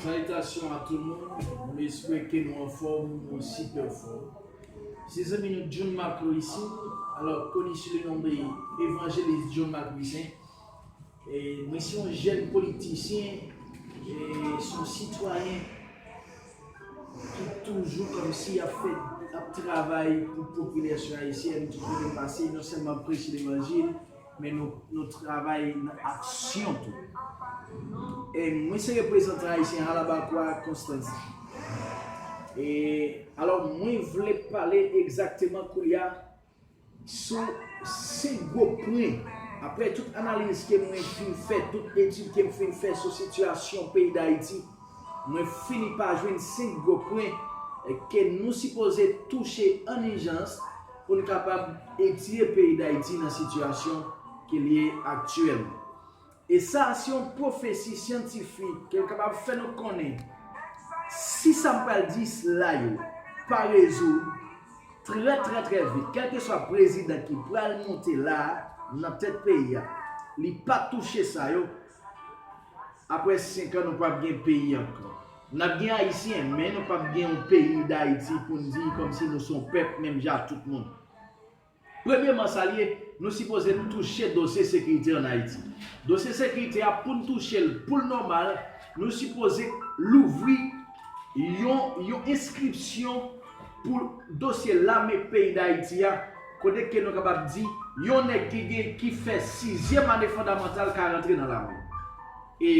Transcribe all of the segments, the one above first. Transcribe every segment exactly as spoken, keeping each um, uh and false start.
Salutations à tout le monde, mwen espere ke nou anfòm, nou sipè fò. Se zanmi nou John Marc Louissaint, alors connu sous le nom de Évangéliste John Marc Louissaint. E mwen se yon jèn politisyen, e se yon sitwayen ki toujou kòmsi ap fè, ap travay pou popilasyon ayisyèn tout kote m pase, non sèlman preche levanjil, men nou, nou travay nan aksyon tou. E mwen se reprezantan ayisyen Alabakwa, Konstantin. E alò, mwen vle pale egzakteman koulye a sou senk gwo pwen. Apre tout analiz ke mwen fin fè, tout etid ke m fin fè sou sitiyasyon peyi Dayiti, mwen fini pa jwenn senk gwo pwen, eh, ke nou sipoze touche an ijans pou n kapab etire peyi Dayiti nan sitiyasyon ke l ye aktyèlman. E sa se yon pwofesi syantifik ke l kapab fè nou konnen si sa m pral di la yo pa rezoud trè, trè, trè vit, kèlkeswa prezidan ki pral monte la a nan tèt peyi a, li pa touche sa yo, apre senk an, nou p ap gen peyi ankò. N ap gen Ayisyen, men nou p ap gen yon peyi Dayiti pou n di kòmsi nou se yon pèp menm jan ak tout moun. Premyeman, sa l ye, nou sipoze touche dosye sekirite ann Ayiti. Dosye sekirite a, pou n touche l, pou l nòmal, nou sipoze louvri yon, yon enskripsyon pou dosye lame peyi Dayiti a, kote ke nou kapab di, yon nèg ki gen, ki fè sizyèm ane fondamantal ka rantre nan lame. E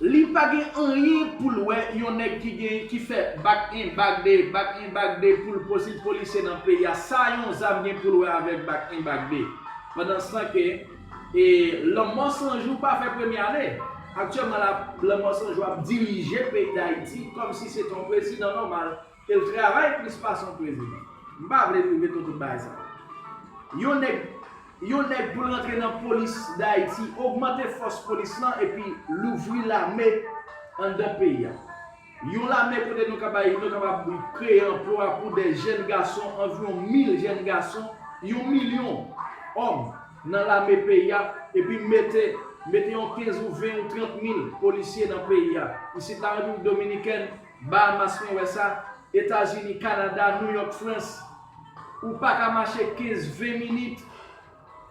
li pa gen anyen pou l wè yon nèg ki gen, ki fè bak en, bak de, bak en, bak de, pou l posib polisye nan peyi a. Sa yon zam gen pou l wè avèk bak en, bak de? Pandanstan ke, e, Lanmò San Jou pa fè premye ane. Aktyèlman la, Lanmò San Jou ap dirije peyi Dayiti kòmsi se te yon prezidan nòmal. E l travay plis pase yon prezidan. M pa vle rive sou tout bagay sa yo. Yon nèg, yon nèg pou l rantre nan polis Dayiti, ogmante fòs polis lan epi louvri lame anndan peyi a. Yon lame kote nou kapab, nou kapab kreye anplwa pou de jèn gason, anviwon mil jèn gason, yon milyon òm nan lame peyi a, epi mete, mete yon kenz ou ven ou trant mil polisye nan peyi a. Isit la, Repiblik Dominikèn, Bahamas, mwen wè sa, Etazini, Kanada, Nouyòk, Frans, ou pa ka mache kenz, ven minit,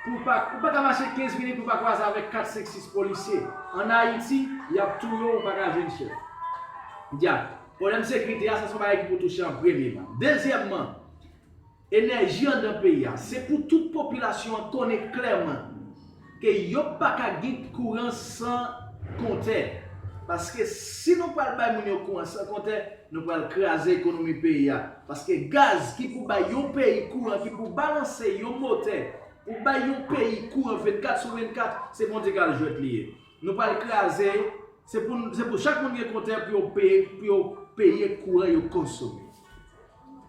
pou pa, ou pa ka mache kenz minit pou pa kwaze avèk kat, senk, sis polisye. Ann Ayiti, y ap touye w, ou pa ka jwenn chèf. Dyak, pwoblèm sekirite a, sa se yon bagay ki pou touche an premyeman. Dezyèmman, enèji anndan peyi a. Se pou tout popilasyon an konnen klèman ke yo pa ka gen kouran san kontè. Paske si nou pral bay moun yo kouran san kontè, nou pral kraze ekonomi peyi a. Paske gaz ki pou bay yon peyi kouran, ki pou balanse yon motè, pou bay yon peyi kouran vennkat sou vennkat, se Bondye k al jwèt li ye. Nou pral kraze, se pou, se pou chak moun gen kontè pou yo peye, pou yo peye kouran yo konsome.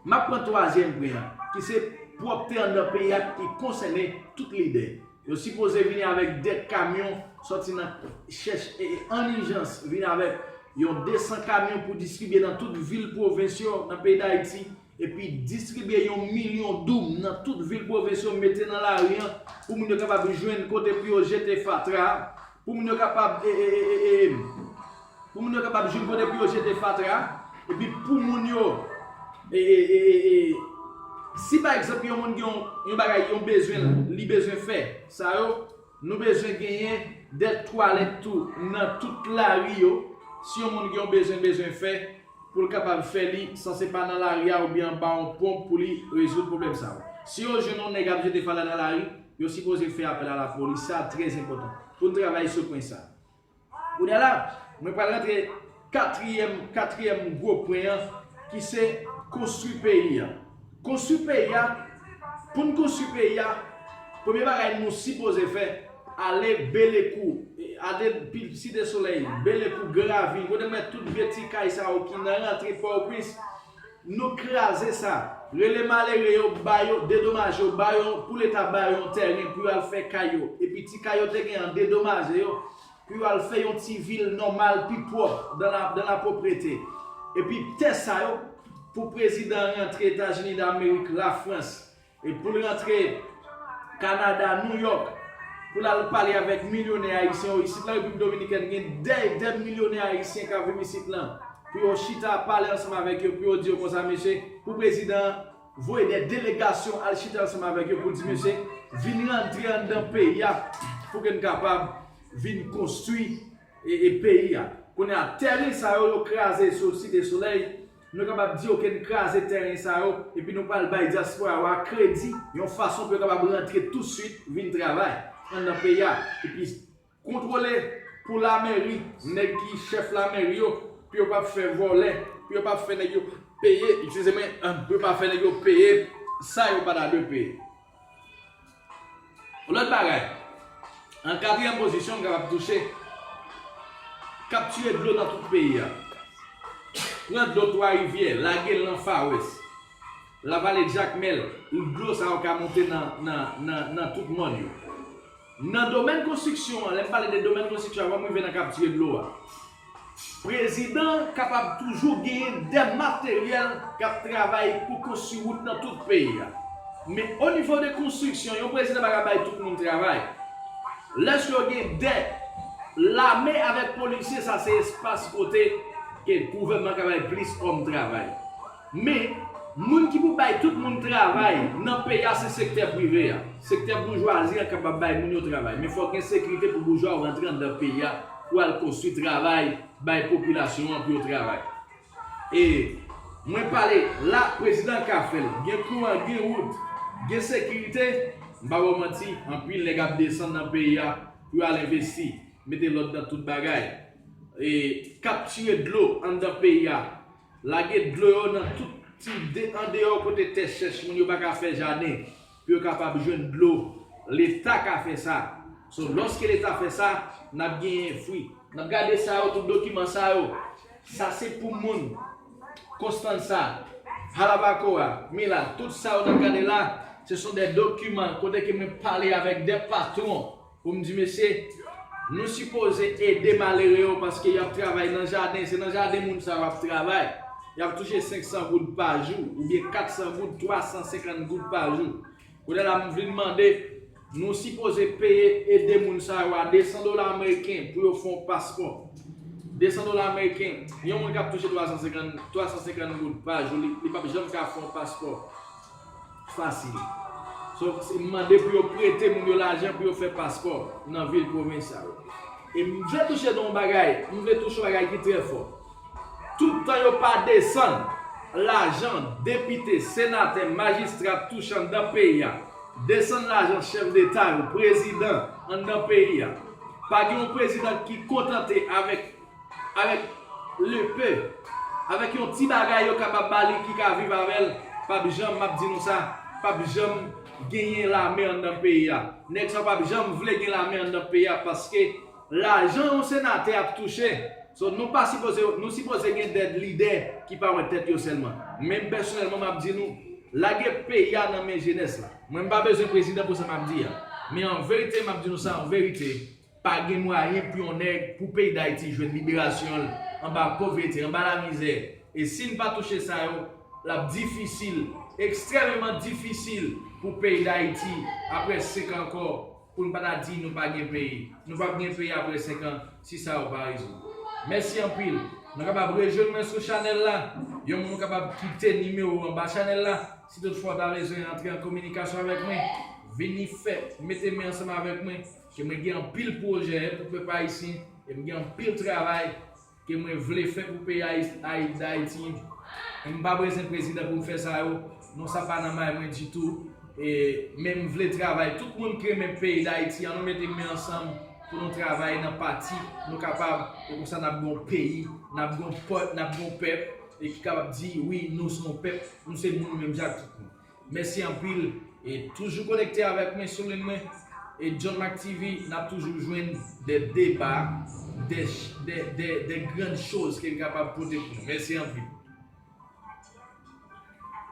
M ap pran twazyèm pwen an, ki se pwòpte anndan peyi a ki konsène tout lidè. Yo sipoze vini avèk de kamyon, sòti nan chèch, e, e, an ijans, vini avèk yon de san kamyon pou distribye nan tout vil pwovens yo nan peyi Dayiti, epi distribye yon milyon doum nan tout vil pwovens yo, mete nan lari an, pou moun yo kapab jwenn kote pou yo jete fatra, pou moun yo kapab, e, e, e, e, e, pou moun yo kapab jwenn kote pou yo jete fatra, epi pou moun yo, e, e, e, e, e, si pa egzanp yon moun gen yon, yon bagay, yon bezwen, li bezwen fè, sa yo, nou bezwen genyen de twalèt tou nan tout lari yo. Si yon moun gen yon bezwen, bezwen fè, pou l kapab fè li, san se pa nan lari a oubyen anba yon ponp pou li rezoud pwoblèm sa yo. Si yo jwenn yon nèg ap jete fatra nan lari, yo sipoze fè apèl a lapolis, sa trè enpòtan. Pou n travay sou pwen sa. Kounye a la, mwen pral rantre katriyèm, katriyèm gwo pwen an, ki se konstwi peyi a. Konstwi peyi a, pou n konstwi peyi a, premye bagay nou sipoze fè, ale Belekou, ale Site Solèy, Belekou, Gran Ravin, kote m wè tout vye ti kay sa yo ki nan rantre Pòtoprens, nou kraze sa. Rele malere yo, ba yo, dedomaje yo, ba yo, pou Leta ba yo yon tèren pou yo al fè kay yo. Epi ti kay yo te gen an, dedomaje yo, pou yo al fè yon ti vil nòmal, pi pwòp, dans la, dans la propreté. Epi tè sa yo, pou prezidan rantre Etazini Damerik, Lafrans, e pou l rantre Kanada, Nouyòk, pou l al pale avèk milyonè ayisyen yo isit lan. Repiblik Dominikèn gen dè, dè milyonè ayisyen k ap viv isit lan. Pou yo chita pale ansanm avèk yo, pou yo di yo konsa, mesye, pou prezidan an voye dè delegasyon al chita ansanm avèk yo pou l di, mesye, vin rantre anndan peyi a pou ke n kapab vin konstwi e, e peyi a. Kounye a, tèren sa yo, yo kraze sou Site Solèy, nou kapab di, oke, n kraze tèren sa yo, epi nou pral bay dyaspora yo a kredi, yon fason pou yo kapab rantre tousuit, vin travay anndan peyi a, epi kontwole pou lamèri, nèg ki chèf lamèri yo, pou yo pa fè vòlè, pou yo pa fè nèg yo peye, eskize mwen, pou yo pa fè nèg yo peye sa yo pa ta dwe peye. Yon lòt bagay, an katriyèm pozisyon, m kapab touche, kaptire dlo nan tout peyi a. Pran dlo Twa Rivyè, lage l nan Fawès, Lavale Jakmèl, dlo sa yo ka monte nan, nan, nan, nan tout mòn yo. Nan domèn konstriksyon an, lè m pale de domèn konstriksyon, anvan m rive nan kaptire dlo a, prezidan kapab toujou genyen dè materyèl k ap travay pou konstwi wout nan tout peyi a. Men o nivo de konstriksyon, yon prezidan pa ka bay tout moun travay. Lèske yo gen dè lame avèk polisye, sa se espas kote ke gouvènman ka bay plis òm travay. Men, moun ki pou bay tout moun travay nan peyi a se sektè prive a. Sektè boujwazi an kapab bay moun yo travay. Men fòk gen sekirite pou boujwa yo rantre anndan peyi a pou al konstwi travay, bay popilasyon an pou yo travay. E mwen pale la, prezidan ka fè l. Gen kouran, gen wout, gen sekirite. M pa ba w manti, anpil nèg ap desann nan peyi a pou yo al envesti, mete lòd nan tout bagay. E kaptire dlo anndan peyi a. Lage dlo yo nan tout ti de, andeyò kote tè chèch, moun yo pa ka fè jaden, pou yo kapab jwenn dlo. Leta ka fè sa. So, lòske Leta fè sa, n ap genyen fwi. N ap gade sa yo, tout dokiman sa yo. Sa se pou moun Constanza, Jarabacoa, Mila, tout sa yo n ap gade la, se son de dokiman kote ke mwen pale avèk de patwon pou m di, mesye, nou sipoze ede malere yo paske y ap travay nan jaden, se nan jaden moun sa yo ap travay. Y ap touche senk san goud pa jou, oubyen kat san goud, twa san senkant goud pa jou. Kounye a la, m vin mande, nou sipoze peye, ede moun sa yo a de san dola ameriken pou yo fè yon paspò. De san dola ameriken, yon moun k ap touche twa san senkant, twa san senkant goud pa jou, li, li p ap janm ka fè yon paspò fasil. So, se m mande pou yo prete moun yo lajan pou yo fè paspò nan vil pwovens sa yo. E m vle touche nan yon bagay, m vle touche yon bagay ki trè fò. Tout tan yo pa desann lajan depite, senatè, majistra ap touche anndan peyi a, desann lajan chèf deta yo, prezidan anndan peyi a, pa gen yon prezidan ki kontante avèk, avèk lepe, avèk yon ti bagay yo kapab ba li ki ka viv avè l, p ap janm, m ap di nou sa, p ap janm genyen lame anndan peyi a. Nèg sa yo p ap janm vle gen lame anndan peyi a paske lajan yon senatè ap touche, so, nou pa sipoze, nou sipoze gen dèd lidè ki pa wè tèt yo sèlman. Men m pèsonèlman, m ap di nou, lage peyi a nan men jenès la. Mwen, m pa bezwen prezidan pou sa m ap di a. Men an verite, m ap di nou sa an verite, pa gen mwayen pou yon nèg, pou peyi Dayiti jwenn liberasyon l anba povrete, anba lamizè. E si n pa touche sa yo, l ap difisil, ekstrèmeman difisil pou peyi Dayiti, apre senk an ankò, pou n pa ta di nou pa gen peyi. Nou p ap gen peyi apre senk an si sa yo pa rezoud. Mèsi anpil. Nou kapab rejwenn mwen sou chanèl la. Yon moun ou kapab kite nimewo anba chanèl la. Si toutfwa w ta bezwen antre an kominikasyon avèk mwen, vini fè, mete men ansanm avèk mwen, ke mwen gen anpil pwojè pou pèp ayisyen, e m gen anpil travay ke mwen vle fè pou peyi Ayi-, Ayi-, Dayiti. M pa bezwen prezidan pou m fè sa yo. Non, sa pa nan may mwen ditou. E, men m vle travay. Tout moun ki renmen peyi Dayiti, ann nou mete men ansanm pou nou travay nan pati nou kapab. E konsa n ap gen yon peyi, n ap gen yon pè-, n ap gen yon pèp, e ki kapab di, wi, nou se yon pèp, nou se moun menm jan ak tout moun. Mèsi anpil. E toujou konekte avèk mwen sou liy mwen. E John Mac T V, n ap toujou jwenn de deba, de, de, de, de grann choz ke n kapab pote pou nou. Mèsi anpil.